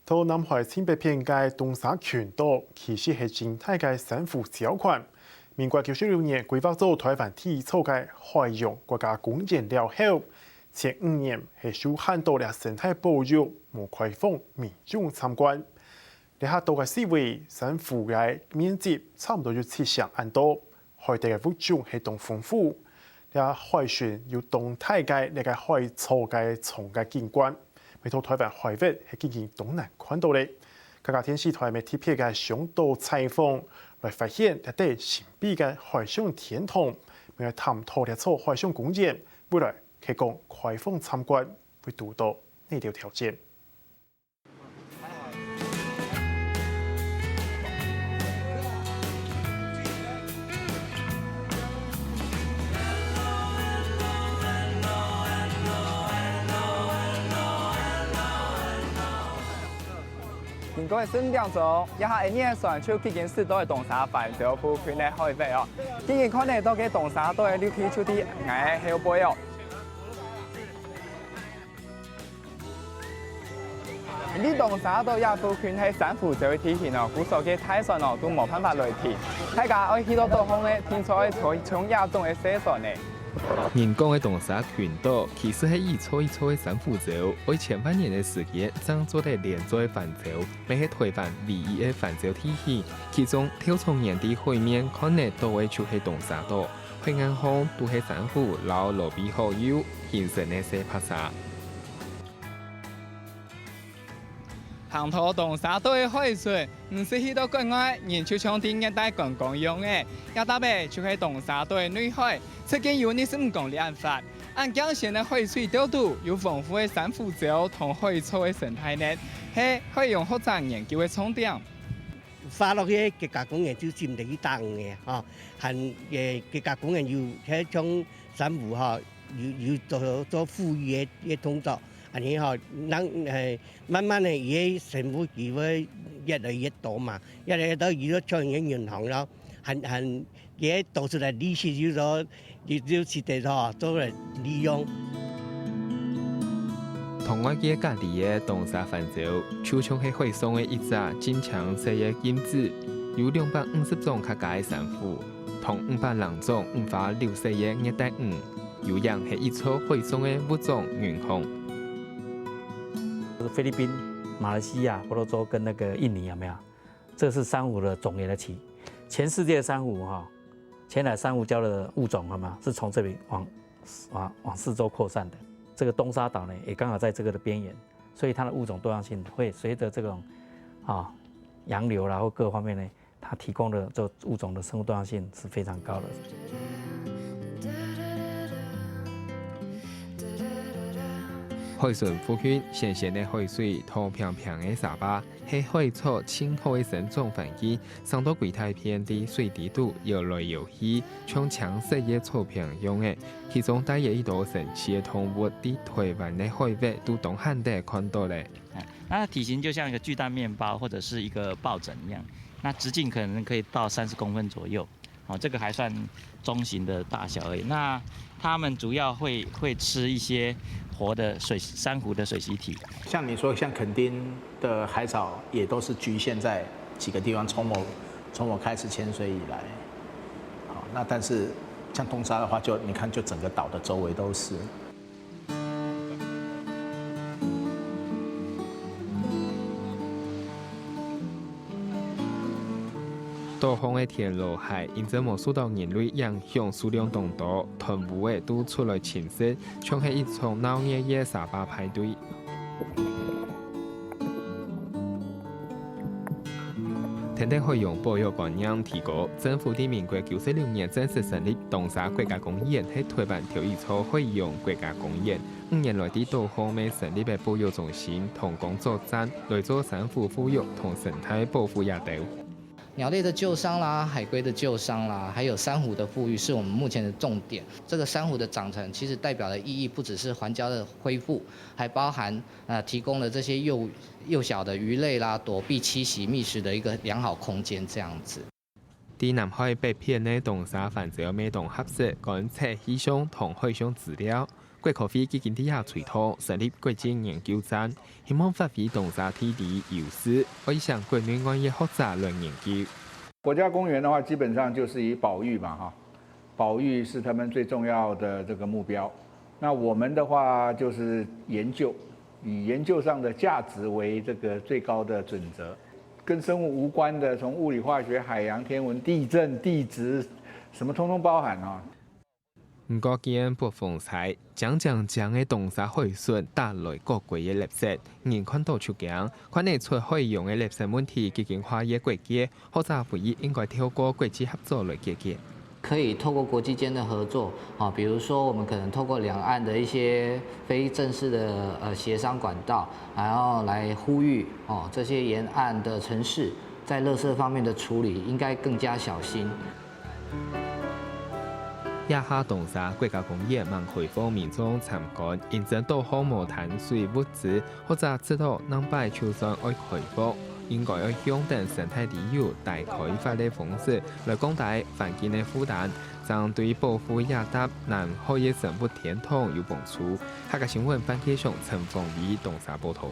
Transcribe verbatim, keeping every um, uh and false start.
到南海盡北片个東沙群島，其實係盡大个珊瑚礁群。民國九十六年規劃做台灣第一座个海洋國家公園了後，前五年係受限到這生態保育，無開放民眾參觀。這下島个四圍珊瑚个面積差毋多有七成恁多， 海底个物種係當豐富。這海脣有當大个這个海草个叢个景觀，每到台灣海域係經營當難看到咧。客家電視台乜特別个上島採訪，來發現這兜神秘个海上天堂，乜來探討這座海上公園未來係講開放參觀會堵到哪兜條件。 天光个十五點鐘，這下𠊎等个船就已經駛到東沙環礁附近个海域哦。已經看得到个東沙島个陸地就在𠊎个後背哦。 你東沙島這附近係珊瑚礁个地形哦，故所个大船哦都無辦法來停。大家愛去到島項呢，定著愛坐像這種个細船呢。人講个東沙群島，其實係一座一座个珊瑚礁，愛千萬年个時間，正做得連做環礁，乜係台灣唯一个環礁地形。其中，透長年在海面看得到个就係東沙島，海岸項都係珊瑚摎羅比好友形成个細白沙。 行到東沙島个海脣，毋使去到國外，人就像在熱帶觀光樣仔。這搭仔就係東沙島个內海，直徑有二十五公里恁闊。恁靚鮮个海水底肚，有豐富个珊瑚礁同海草个生態呢，係海洋學者研究个重點。 花落去个國家公園就盡得去打魚个吼，還个國家公園有該種珊瑚吼，有有做做復育个个動作，恁樣吼，人誒慢慢个佢个生物佢會越來越多嘛，越來越多佢就像一個銀行咯，還還佢个多出來利息就說 你就值得吼，做來利用。同外界隔離个東沙環礁，就像係海上个一隻盡清色个鏡子，有兩百五十種客家个珊瑚，同五百零種五花六色个熱帶魚，有影係一座海上个物種銀行。菲律賓、馬來西亞、婆羅洲跟那個印尼有沒有？這是珊瑚的種源的起，全世界的珊瑚哈， 全海珊瑚礁的物種，好嗎？是從這裡往往往四周擴散的。這個東沙島呢，也剛好在這個的邊緣，所以它的物種多樣性會隨著這種啊洋流啦或各方面呢，它提供的這物種的生物多樣性是非常高的。海脣附近，鮮鮮个海水同平平个沙壩，係海草盡好个生長環境。 生到歸大片在水底肚游來游去，像青色个草坪樣仔。其中帶有一兜神奇个動物，在台灣个海域都當罕得看到咧。哎，那它體型就像一個巨蛋麵包或者是一個抱枕一樣，那直徑可能可以到三十公分左右。哦，這個還算中型的大小而已。那它們主要會會吃一些活的水珊瑚的水螅體。像你說，像墾丁 的海草也都是局限在幾個地方，從我從我開始潛水以來。好，那但是像東沙的話，就你看，就整個島的周圍都是。島項个田摎溪因為無受到人類影響，數量當多，斷烏仔都出來尋食，像係一場鬧熱个沙壩派對。 天頂海洋保育觀念提高，政府在民國九十六年正式成立東沙國家公園，係台灣頭一座海洋國家公園。五年來，在島項乜成立个保育中心同工作站，來做珊瑚復育同生態保護這兜。鳥類的救傷啦，海龜的救傷啦，還有珊瑚的復育是我們目前的重點。這個珊瑚的長成其實代表的意義不只是環礁的恢復，還包含 那提供了這些幼幼小的魚類啦，躲避、棲息、覓食的一個良好空間，這樣子。在南海北片个東沙環礁乜當合適觀測氣象同海象資料，國科會既經在這推動設立國際研究站，希望發揮東沙地理優勢，愛請國內外个學者來研究。國家公園的話，基本上就是以保育嘛，哈，保育是他们最重要的这个目标。那我们的话就是研究，以研究上的价值为这个最高的准则，跟生物无关的，从物理、化学、海洋、天文、地震、地质，什么通通包含啊。毋過，既然北風吹，靚靚靚个東沙海脣帶來高貴个垃圾，人看到就驚。看得出海洋个垃圾問題既經跨越國界，學者呼籲應該透過國際合作來解決。可以透过国际间的合作，啊，比如说我们可能透过两岸的一些非正式的呃协商管道，然后来呼吁哦这些沿岸的城市在垃圾方面的处理应该更加小心。這下東沙國家公園吂開放民眾參觀，因爭多項無淡水物資，學者指導，下擺就算愛開放，應該愛用等生態旅遊大開發个方式來降低環境个負擔，正對保護這搭南海个生物天堂有幫助。客家新聞范傑雄、陳鳳儀東沙報導。